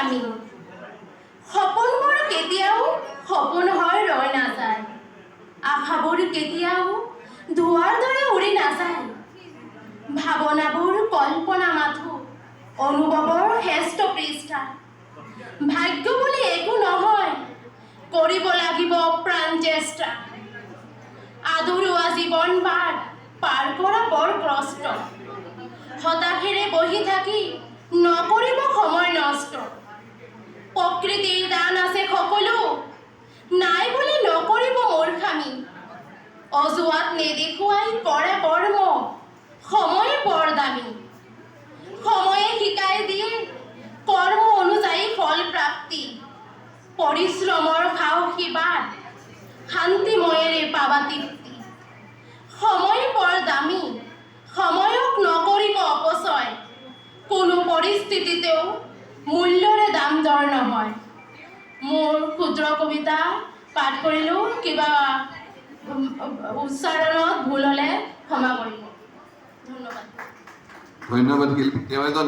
দামী। সপোনবোৰ কেতিয়াও সপোন হৈ ৰৈ নাযায়, আশাবোৰ কেতিয়াও ধোঁৱাৰ দৰে উৰি নাযায়। ভাৱনাবোৰ কল্পনা মাথো অনুভৱৰ শ্ৰেষ্ঠ পৃষ্ঠা। ভাগ্য বুলি একো নহয়, কৰিব লাগিব প্ৰাণ চেষ্টা। আধৰুৱা জীৱন বাট পাৰ কৰা বৰ কষ্ট। হতাশেৰে বহি থাকি নকৰিব সময় নষ্ট। প্ৰকৃতিৰ দান আছে সকলো, নাই বুলি নকৰিব মূৰ্খামি। অজুহাত নেদেখুৱাই কৰা কৰ্ম, সময় বৰ দামী। সময়ে শিকাই দিয়ে কৰ্ম অনুযায়ী ফল প্ৰাপ্তি। পৰিশ্ৰমৰ সাহসী বাট, শান্তিময়েৰে পাবা তৃপ্তি। সময় বৰ দামী, সময়ক নকৰিব অপচয়। কোনো পৰিস্থিতিতেও মূল্যৰে দাম দৰ নহয়। মোৰ ক্ষুদ্ৰ কবিতা পাঠ কৰিলোঁ। কিবা উচ্চাৰণত ভুল হ'লে ক্ষমা কৰিব। ধন্যবাদ। ধন্যবাদ শিল্পী। তেওঁ এজন